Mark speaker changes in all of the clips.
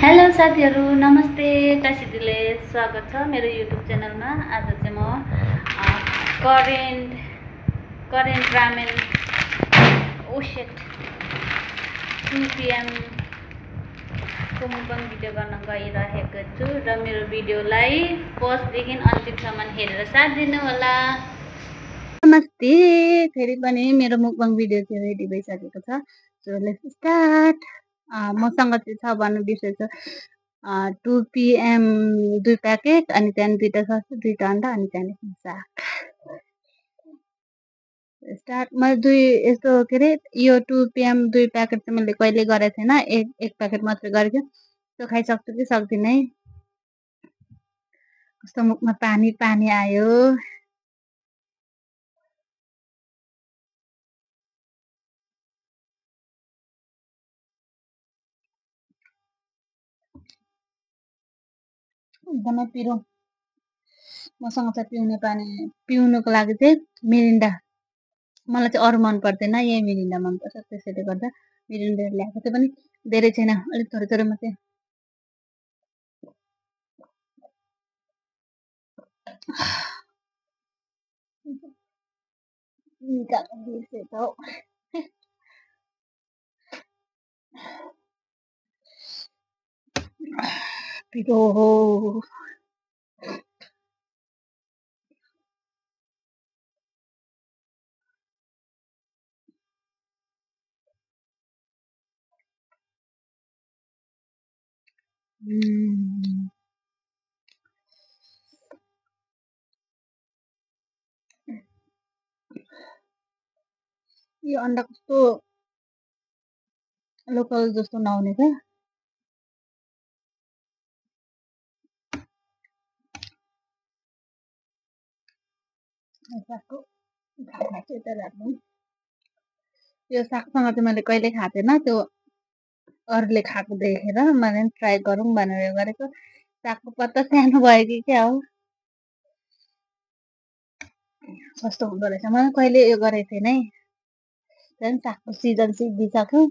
Speaker 1: Hello साथीहरू, नमस्ते। टासी दिदीले स्वागत छ मेरो युट्युब च्यानलमा। आज चाहिँ म करेन्ट रामेन ओसेट 2 PM को मुखबङ भिडियो गर्न गइरहेको छु र मेरो भिडियोलाई फर्स्टदेखि अन्तिमसम्म हेरेर साथ दिनु होला। नमस्ते, फेरि पनि मेरो मुखबङ भिडियो चाहिँ रेडी भइसकेको छ। So let's start. मसँग चाहिँ छ भन्नु बिर्सेछु 2 PM 2 प्याकेट अनि त्यहाँदेखि 2टा सस 2टा अन्डा अनि त्यहाँदेखि साग स्टार्ट। मैले यस्तो के अरे यो 2 PM 2 प्याकेट चाहिँ मैले कहिले गरेको थिएन, एक प्याकेट मात्रै गरेको थिएँ। त्यो खाइसक्छु कि सक्दिनँ है। कस्तो मुखमा पानी पानी आयो। एकदमै पिरो। मसँग चाहिँ पिउने पानी पिउनुको लागि चाहिँ मिरिन्डा, मलाई चाहिँ अरू मन पर्दैन, यही मिरिन्डा मनपर्छ। त्यसैले गर्दा मिरिन्डा ल्याएको, त्यो पनि धेरै छैन, अलिक थोरै थोरै मात्रै। पिरो हो। यो अन्डा कस्तो लोकल जस्तो नहुने क्या। सागको भातमा चाहिँ यता राख्नु। यो सागसँग चाहिँ मैले कहिले खाएको थिएन, त्यो अरूले खाएको देखेर मैले ट्राई गरौँ भनेर गरेको। सागको पत्ता सानो भयो कि क्या हो, कस्तो हुँदो रहेछ। मैले कहिले यो गरेको थिएन है। झन् सागको सिजन सिद्धिसक्यो।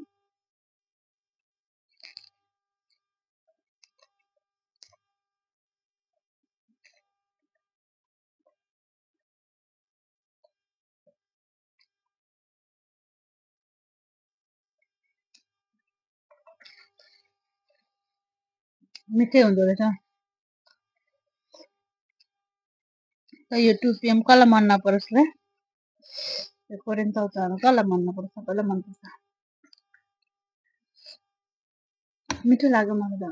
Speaker 1: मिठै हुँदो रहेछ। यो 2 PM कसलाई मन नपरोस् र, यो कोरियन चाउचाउहरू कसलाई मन नपरोस्, सबैलाई मनपर्छ। मिठो लाग्यो मलाई त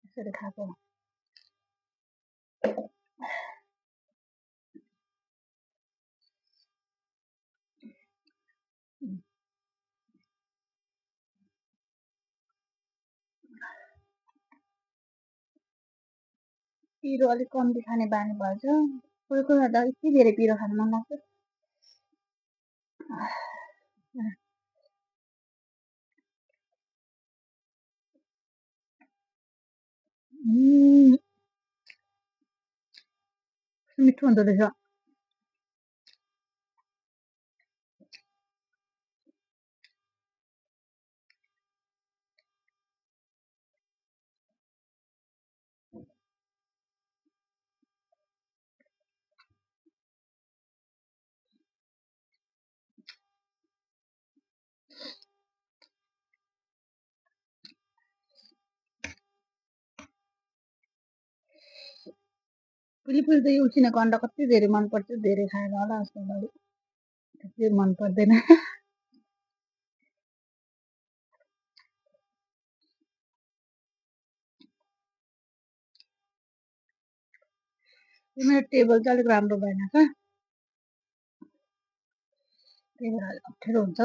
Speaker 1: यसरी खाएको। पिरो अलिक कम्ती खाने बानी भएछ। कोही कोही बेला त यति धेरै पिरो खानु मन लाग्छ। मिठो हुँदो रहेछ। पुली त यो उसिनेको अन्डा कति धेरै मनपर्छ, धेरै खाएर होला आजकल अलिक त्यति मन पर्दैन। मेरो टेबल चाहिँ अलिक राम्रो भएन क्या, त्यही भएर अलिक अप्ठ्यारो हुन्छ।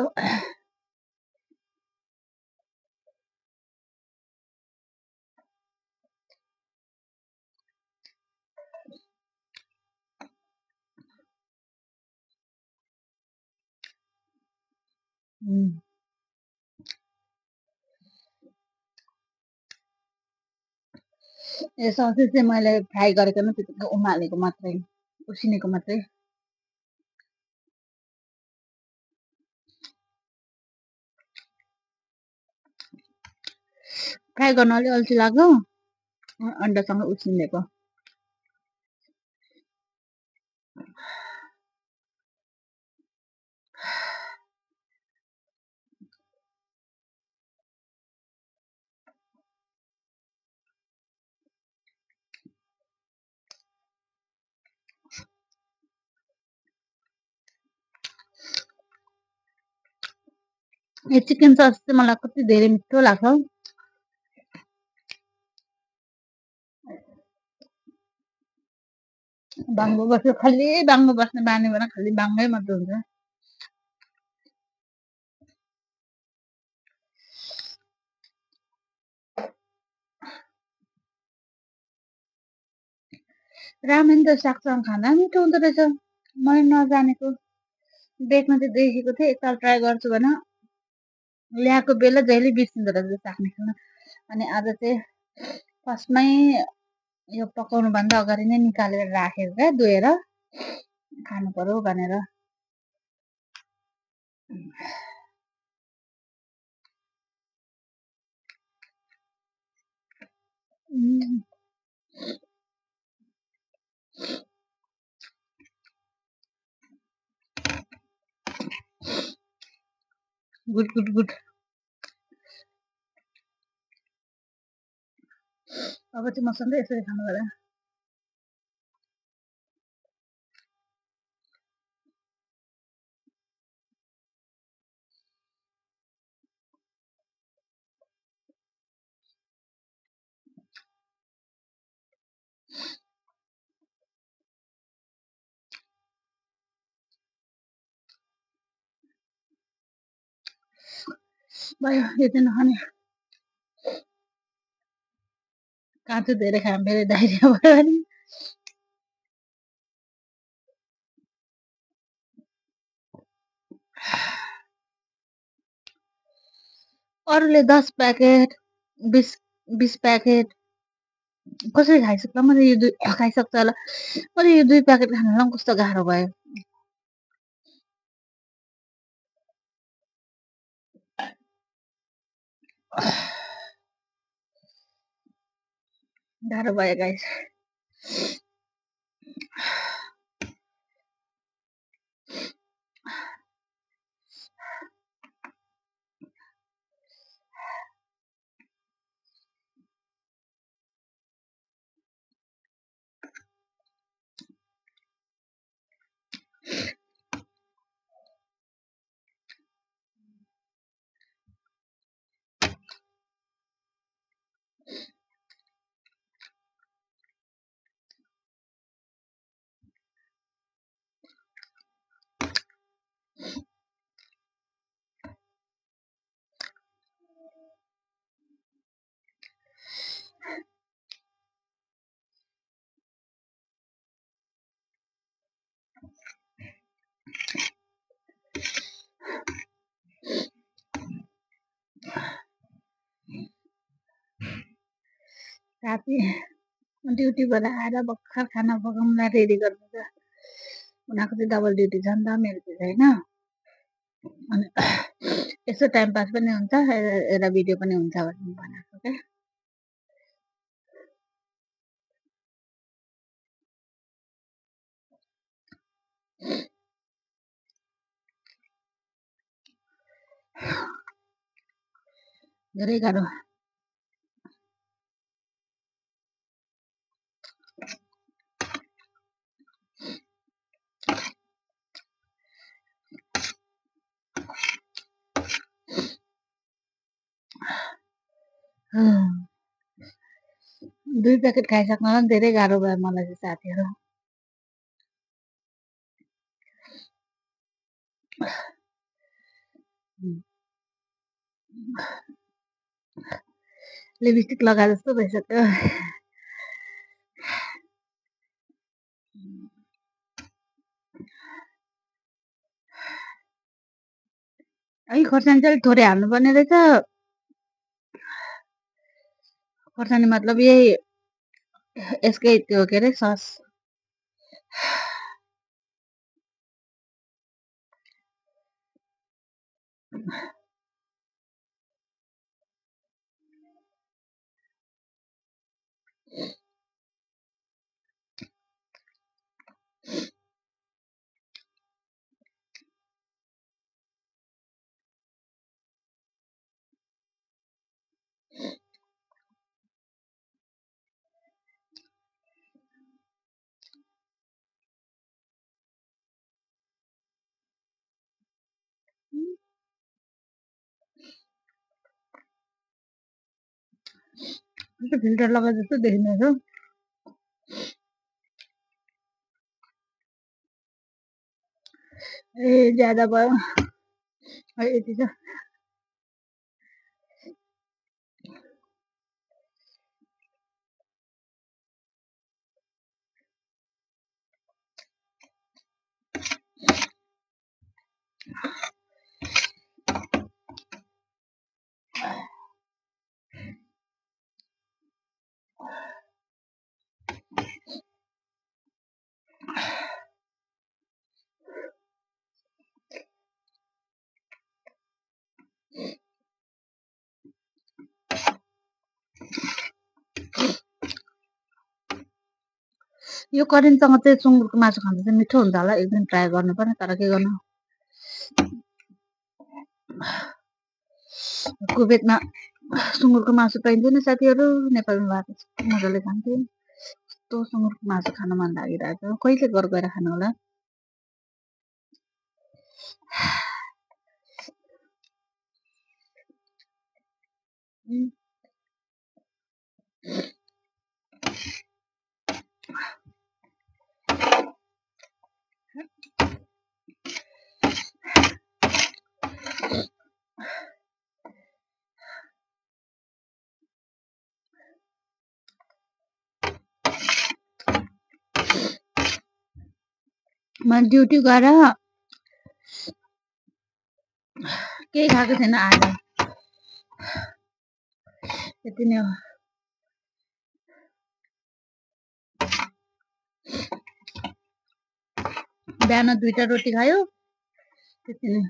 Speaker 1: यो ससेज चाहिँ मैले फ्राई गरेको न, त्यतिकै उमालेको मात्रै, उसिनेको मात्रै। फ्राई गर्न अलि अल्छी लाग्यो अन्डासँग उसिनेको यो चिकन सस चाहिँ मलाई कति धेरै मिठो लाग्छ बाङ्गो बस्यो खालि बाङ्गो बस्ने बानी भएर खालि बाङ्गै मात्र हुन्छ रामेन त सागसँग खाँदा मिठो हुँदो रहेछ मैले नजानेको देख्न चाहिँ देखेको थिएँ एकताल ट्राई गर्छु भने ल्याएको बेला जहिले बिर्सिँदो रहेछ साग निकाल्न अनि आज चाहिँ फर्स्टमै यो पकाउनुभन्दा अगाडि नै निकालेर राखेर क्या धोएर खानु पर्यो भनेर गुड गुड गुड अब चाहिँ मसँग यसरी खानु पर्यो भयो यो चाहिँ नखाने काँचो धेरै खायो फेरि डाइरिया भयो भने अरूले 10 प्याकेट 20 प्याकेट कसरी खाइसक्ला मैले यो खाइसक्छ होला मैले यो 2 प्याकेट खानलाई कस्तो गाह्रो भयो गाह्रो भयो गाइस राति ड्युटीबाट आएर भर्खर खाना पकाउनुलाई रेडी गर्नु छ उनीहरूको चाहिँ डबल ड्युटी छ नि त मेरो चाहिँ होइन अनि यसो टाइम पास पनि हुन्छ एउटा भिडियो पनि हुन्छ भन्ने भनेको क्या धेरै गाह्रो दुई प्याकेट खाइसक्नलाई धेरै गाह्रो भयो मलाई चाहिँ साथीहरू लिपस्टिक लगाए जस्तो भइसक्यो है खोर्सानी चाहिँ थोरै हाल्नुपर्ने रहेछ खोर्सानी मतलब यही यसकै त्यो के अरे सस
Speaker 2: फिल्टर लगा जस्तो देखिँदैछ। ए ज्यादा भयो यति छ। यो करेन्टसँग चाहिँ सुँगुरको मासु खाँदा चाहिँ मिठो हुन्छ होला, एकदिन ट्राई गर्नुपर्ने। तर के गर्नु, कुवेतमा सुँगुरको मासु पाइन्थ्यो नि साथीहरू, नेपालमा भएको मजाले खान्थ्यो। यस्तो सुँगुरको मासु खान मन लागिरहेको छ, कहिले गएर खानु होला। म ड्युटी गएर केही खाएको थिएन आज, यति नै हो। बिहान 2टा रोटी खायो, त्यति नै।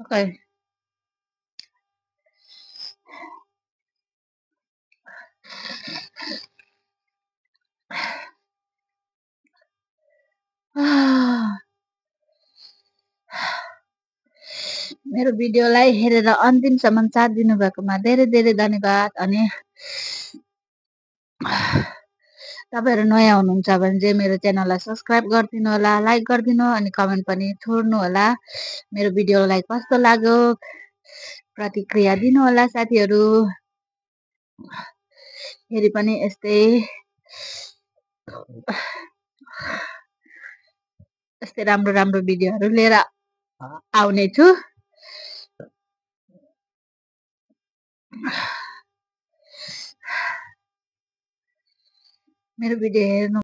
Speaker 2: सकाळ मेरो भिडियोलाई हेरेर अन्तिमसम्म साथ दिनुभएकोमा धेरै धेरै धन्यवाद। अनि तपाईहरु नयाँ हुनुहुन्छ भने चाहिँ मेरो च्यानललाई सब्स्क्राइब गरिदिनु होला, लाइक गरिदिनु, अनि कमेन्ट पनि छोड्नु होला। मेरो भिडियोलाई कस्तो लाग्यो प्रतिक्रिया दिनु होला साथीहरु। फेरि पनि यस्तै राम्रो राम्रो भिडियोहरु लिएर आउने छु। मेरो भिडियो हेर्नु